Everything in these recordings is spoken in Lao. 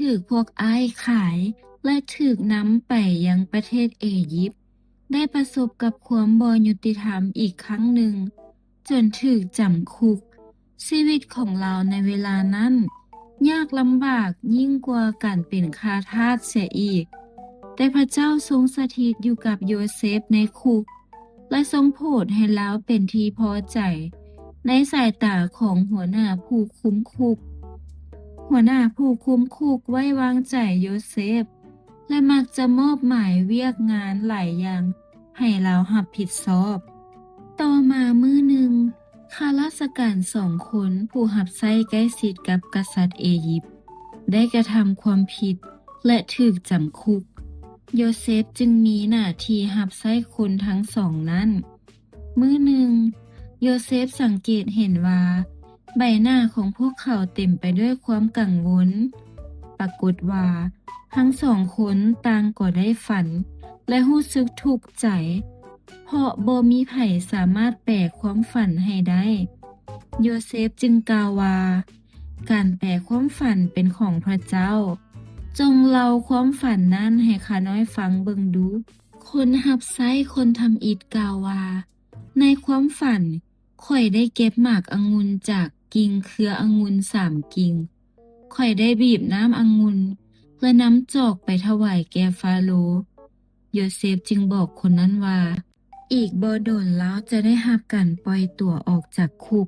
ຖືກພວກອ້າຍຂາຍ ແລະ ຖືກນຳໄປຍັງປະເທດເອຢິບ, ໄດ້ປະສົບກັບຄວາມບໍ່ຍຸຕິທຳອີກຄັ້ງໜຶ່ງ ຈົນຖືກຈຳຄຸກ. ຊີວິດຂອງລາວໃນເວລານັ້ນຍາກລຳບາກຍິ່ງກວ່າການເປັນຂ້າທາດເສຍອີກ, ແຕ່ພະເຈົ້າຊົງສະຖິດຢູ່ກັບໂຍເຊຟໃນຄຸກ ແລະ ຊົງໂຜດໃຫ້ລາວເປັນທີ່ພໍໃຈໃນສາຍຕາຂອງຫົວໜ້າຜູ້ຄຸມຄຸກ. ຫົວໜ້າຜູ້ຄຸມຄຸກໄວ້ວາງໃຈໂຍເຊຟ ແລະ ມັກຈະມອບໝາຍວຽກງານຫຼາຍຢ່າງໃຫ້ລາວຮັບຜິດຊອບ. ຕໍ່ມາມື້ໜຶ່ງ, ຂ້າລາຊະການສອງຄົນຜູ້ຮັບໃຊ້ໃກ້ຊິດກັບກະສັດເອຢິບ ໄດ້ກະທຳຄວາມຜິດ ແລະ ຖືກຈຳຄຸກ. ໂຍເຊຟຈຶ່ງມີໜ້າທີ່ຮັບໃຊ້ຄົນທັງສອງນັ້ນ. ມື້ໜຶ່ງ, ໂຍເຊຟສັງເກດເຫັນວ່າໃບໜ້າຂອງພວກເຂົາເຕັມໄປດ້ວຍຄວາມກັງວົນ. ປາກົດວ່າທັງສອງຄົນຕ່າງກໍໄດ້ຝັນ ແລະ ຮູ້ສຶກທຸກໃຈ ເພາະບໍ່ມີໃຜສາມາດແປຄວາມຝັນໃຫ້ໄດ້. ໂຍເຊຟຈຶ່ງກ່າວວ່າ, ການແປຄວາມຝັນເປັນຂອງພະເຈົ້າ. ຈົ່ງເລົ່າຄວາມຝັນນັ້ນໃຫ້ຂ້ານ້ອຍຟັງເບິ່ງດູ. ຄົນຮັບໃຊ້ຄົນທຳອິດກ່າວວ່າ, ໃນຄວາມຝັນ, ຂ້ອຍໄດ້ເກັບໝາກອະງຸ່ນຈາກກິ່ງເຄືອອະງຸ່ນສາມກິ່ງ. ຂ້ອຍໄດ້ບີບນ້ຳອະງຸ່ນ ແລະ ນຳຈອກໄປຖວາຍແກ່ຟາໂລ. ໂຍເຊຟຈຶ່ງບອກຄົນນັ້ນວ່າ, ອີກບໍ່ດົນລາວຈະໄດ້ຮັບການປ່ອຍຕົວອອກຈາກຄຸກ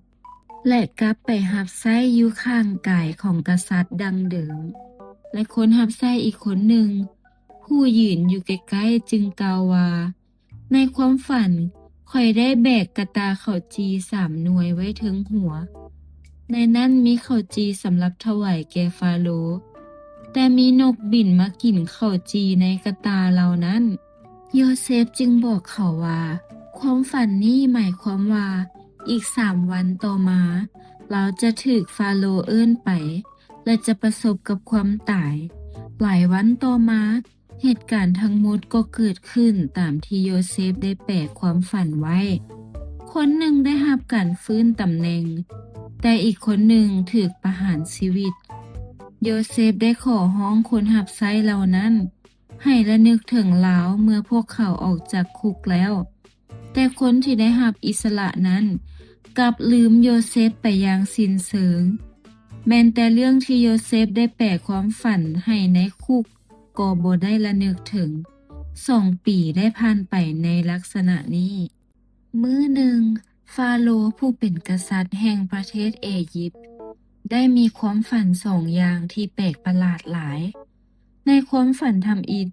ແລະ ກັບໄປຮັບໃຊ້ຢູ່ຂ້າງກາຍຂອງກະສັດດັ່ງເດີມ. ແລະ ຄົນຮັບໃຊ້ອີກຄົນໜຶ່ງ ຜູ້ຢືນຢູ່ໃກ້ໆ ຈຶ່ງກ່າວວ່າ, ໃນຄວາມຝັນ, ຂ້ອຍໄດ້ແບກກະຕ່າເຂົ້າຈີ່ສາມໜ່ວຍໄວ້ເທິງຫົວ. ໃນນັ້ນມີເຂົ້າຈີ່ສຳລັບຖວາຍແກ່ຟາໂລ, ແຕ່ມີນົກບິນມາກິນເຂົ້າຈີ່ໃນກະຕ່າເຫຼົ່ານັ້ນ. ໂຍເຊຟຈຶ່ງບອກເຂົາວ່າ, ຄວາມຝັນນີ້ໝາຍຄວາມວ່າ ອີກສາມວັນຕໍ່ມາ, ລາວຈະຖືກຟາໂລເອີ້ນໄປ ແລະ ຈະປະສົບກັບຄວາມຕາຍ. ຫຼາຍວັນຕໍ່ມາ, ເຫດການທັງໝົດກໍເກີດຂຶ້ນຕາມທີ່ໂຍເຊຟໄດ້ແປຄວາມຝັນໄວ້. ຄົນໜຶ່ງໄດ້ຮັບການຟື້ນຕຳແໜ່ງ, ແຕ່ອີກຄົນໜຶ່ງຖືກປະຫານຊີວິດ. ໂຍເຊຟໄດ້ຂໍຮ້ອງຄົນຮັບໃຊ້ເຫຼົ່ານັ້ນ ໃຫ້ລະນຶກເຖິງລາວເມື່ອພວກເຂົາອອກຈາກຄຸກແລ້ວ. ແຕ່ຄົນທີ່ໄດ້ຮັບອິດສະຫຼະນັ້ນ ກັບລືມໂຍເຊຟໄປຢ່າງສິ້ນເຊີງ. ແມ່ນແຕ່ເລື່ອງທີ່ໂຍເຊຟໄດ້ແປຄວາມຝັນໃຫ້ໃນຄຸກກໍບໍ່ໄດ້ລະນຶກເຖິງ. ສອງປີໄດ້ຜ່ານໄປໃນລັກສະນະນີ້. ມື້ໜຶ່ງ, ຟາໂລຜູ້ເປັນກະສັດແຫ່ງປະເທດເອຢິບ ໄດ້ມີຄວາມຝັນສອງຢ່າງທີ່ແປກປະຫຼາດຫຼາຍ. ໃນຄວາມຝັນທຳອິດ,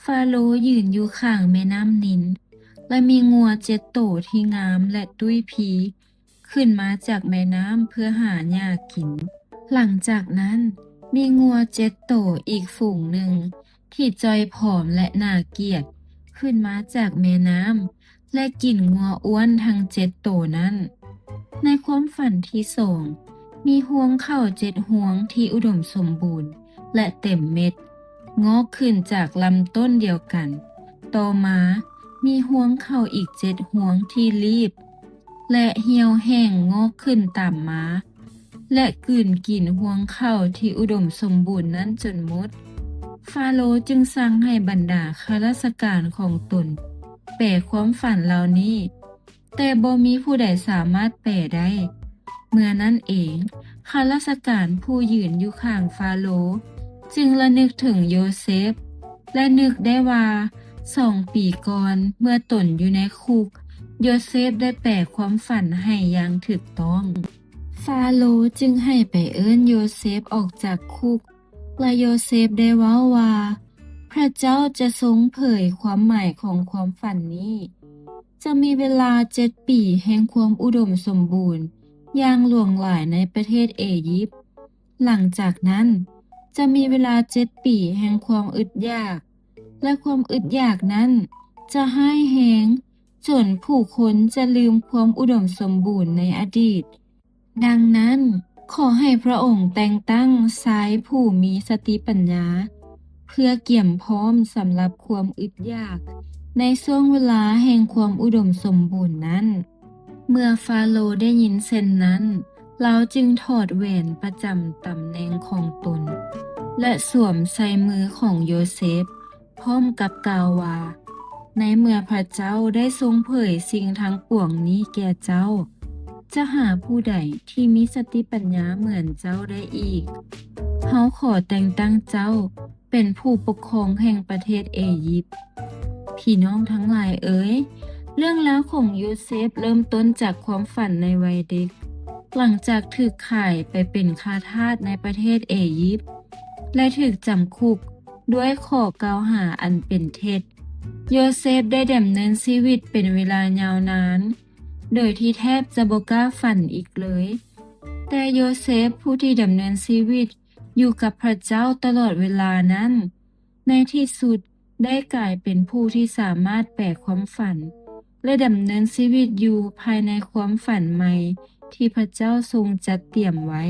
ຟາໂລຢືນຢູ່ຂ້າງແມ່ນ້ຳນິນ ແລະ ມີງົວເຈັດໂຕທີ່ງາມ ແລະ ຕຸ້ຍພີ ຂຶ້ນມາຈາກແມ່ນ້ຳເພື່ອຫາຫຍ້າກິນ. ຫຼັງຈາກນັ້ນ, ມີງົວເຈັດໂຕອີກຝູງໜຶ່ງທີ່ຈ່ອຍຜອມ ແລະ ໜ້າກຽດ ຂຶ້ນມາຈາກແມ່ນ້ຳ ແລະ ກິນງົວອ້ວນທັງເຈັດໂຕນັ້ນ. ໃນຄວາມຝັນທີສອງ, ມີຮວງເຂົ້າເຈັດຮວງທີ່ອຸດົມສົມບູນ ແລະ ເຕັມເມັດ ງອກຂຶ້ນຈາກລຳຕົ້ນດຽວກັນ. ຕໍ່ມາ, ມີຮວງເຂົ້າອີກເຈັດຮວງທີ່ລີບ ແລະ ຫ່ຽວແຫ້ງງອກຂຶ້ນຕາມມາ ແລະ ກືນກິນຮວງເຂົ້າທີ່ອຸດົມສົມບູນນັ້ນຈົນໝົດ. ຟາໂລຈຶ່ງສັ່ງໃຫ້ບັນດາຂ້າລາຊະການຂອງຕົນແປຄວາມຝັນເຫຼົ່ານີ້, ແຕ່ບໍ່ມີຜູ້ໃດສາມາດແປໄດ້. ເມື່ອນັ້ນເອງ, ຂ້າລາຊະການຜູ້ຢືນຢູ່ຂ້າງຟາໂລຈຶ່ງລະນຶກເຖິງໂຍເຊຟ ແລະ ນຶກໄດ້ວ່າ ສອງປີກ່ອນເມື່ອຕົນຢູ່ໃນຄຸກ, ໂຍເຊຟໄດ້ແປຄວາມຝັນໃຫ້ຢ່າງຖືກຕ້ອງ. ຟາໂລຈຶ່ງໃຫ້ໄປເອີ້ນໂຍເຊຟອອກຈາກຄຸກ ແລະ ໂຍເຊຟໄດ້ເວົ້າວ່າ ພະເຈົ້າຈະຊົງເຜີຍຄວາມໝາຍຂອງຄວາມຝັນນີ້. ຈະມີເວລາເຈັດປີແຫ່ງຄວາມອຸດົມສົມບູນຢ່າງຫຼວງຫຼາຍໃນປະເທດເອຢິບ. ຫຼັງຈາກນັ້ນ, ຈະມີເວລາເຈັດປີແຫ່ງຄວາມອຶດຢາກ ແລະ ຄວາມອຶດຢາກນັ້ນຈະຮ້າຍແຮງ ຈົນຜູ້ຄົນຈະລືມຄວາມອຸດົມສົມບູນໃນອະດີດ. ດັ່ງນັ້ນ, ຂໍໃຫ້ພະອົງແຕ່ງຕັ້ງຊາຍຜູ້ມີສະຕິປັນຍາ ເພື່ອກຽມພ້ອມສຳລັບຄວາມອຶດຢາກໃນຊ່ວງເວລາແຫ່ງຄວາມອຸດົມສົມບູນນັ້ນ. ເມື່ອຟາໂລໄດ້ຍິນເຊັ່ນນັ້ນ, ລາວຈຶ່ງຖອດແຫວນປະຈຳຕຳແໜ່ງຂອງຕົນ ແລະ ສວມໃສ່ມືຂອງໂຢເຊບ, ພ້ອມກັບກ່າວວ່າ, ໃນເມື່ອພຣະເຈົ້າໄດ້ຊົງເຜີຍສິ່ງທັງປວງນີ້ແກ່ເຈົ້າ, ຈະຫາຜູ້ໃດທີ່ມີສະຕິປັນຍາເໝືອນເຈົ້າໄດ້ອີກ? ເຮົາຂໍແຕ່ງຕັ້ງເຈົ້າເປັນຜູ້ປົກຄອງແຫ່ງປະເທດເອຢິບ. ພີ່ນ້ອງທັງຫຼາຍເອີຍ, ເລື່ອງລາວຂອງໂຢເຊບເລີ່ມຕົ້ນຈາກຄວາມຝັນໃນໄວເດັກ. ຫຼັງຈາກຖືກຂາຍໄປເປັນຂ້າທາດໃນປະເທດເອຢິບ ແລະ ຖືກຈຳຄຸກດ້ວຍຂໍ້ກ່າວຫາອັນເປັນເທັດ, ໂຢເຊບໄດ້ດຳເນີນຊີວິດເປັນເວລາຍາວນານ ໂດຍທີ່ແທບຈະບໍ່ກ້າຝັນອີກເລີຍ. ແຕ່ໂຢເຊບຜູ້ທີ່ດຳເນີນຊີວິດຢູ່ກັບພຣະເຈົ້າຕະຫຼອດເວລານັ້ນ, ໃນທີ່ສຸດໄດ້ກາຍເປັນຜູ້ທີ່ສາມາດແປຄວາມຝັນ ແລະ ດຳເນີນຊີວິດຢູ່ພາຍໃນຄວາມຝັນໃໝ່ທີ່ພຣະເຈົ້າຊົງຈັດຕຽມໄວ້.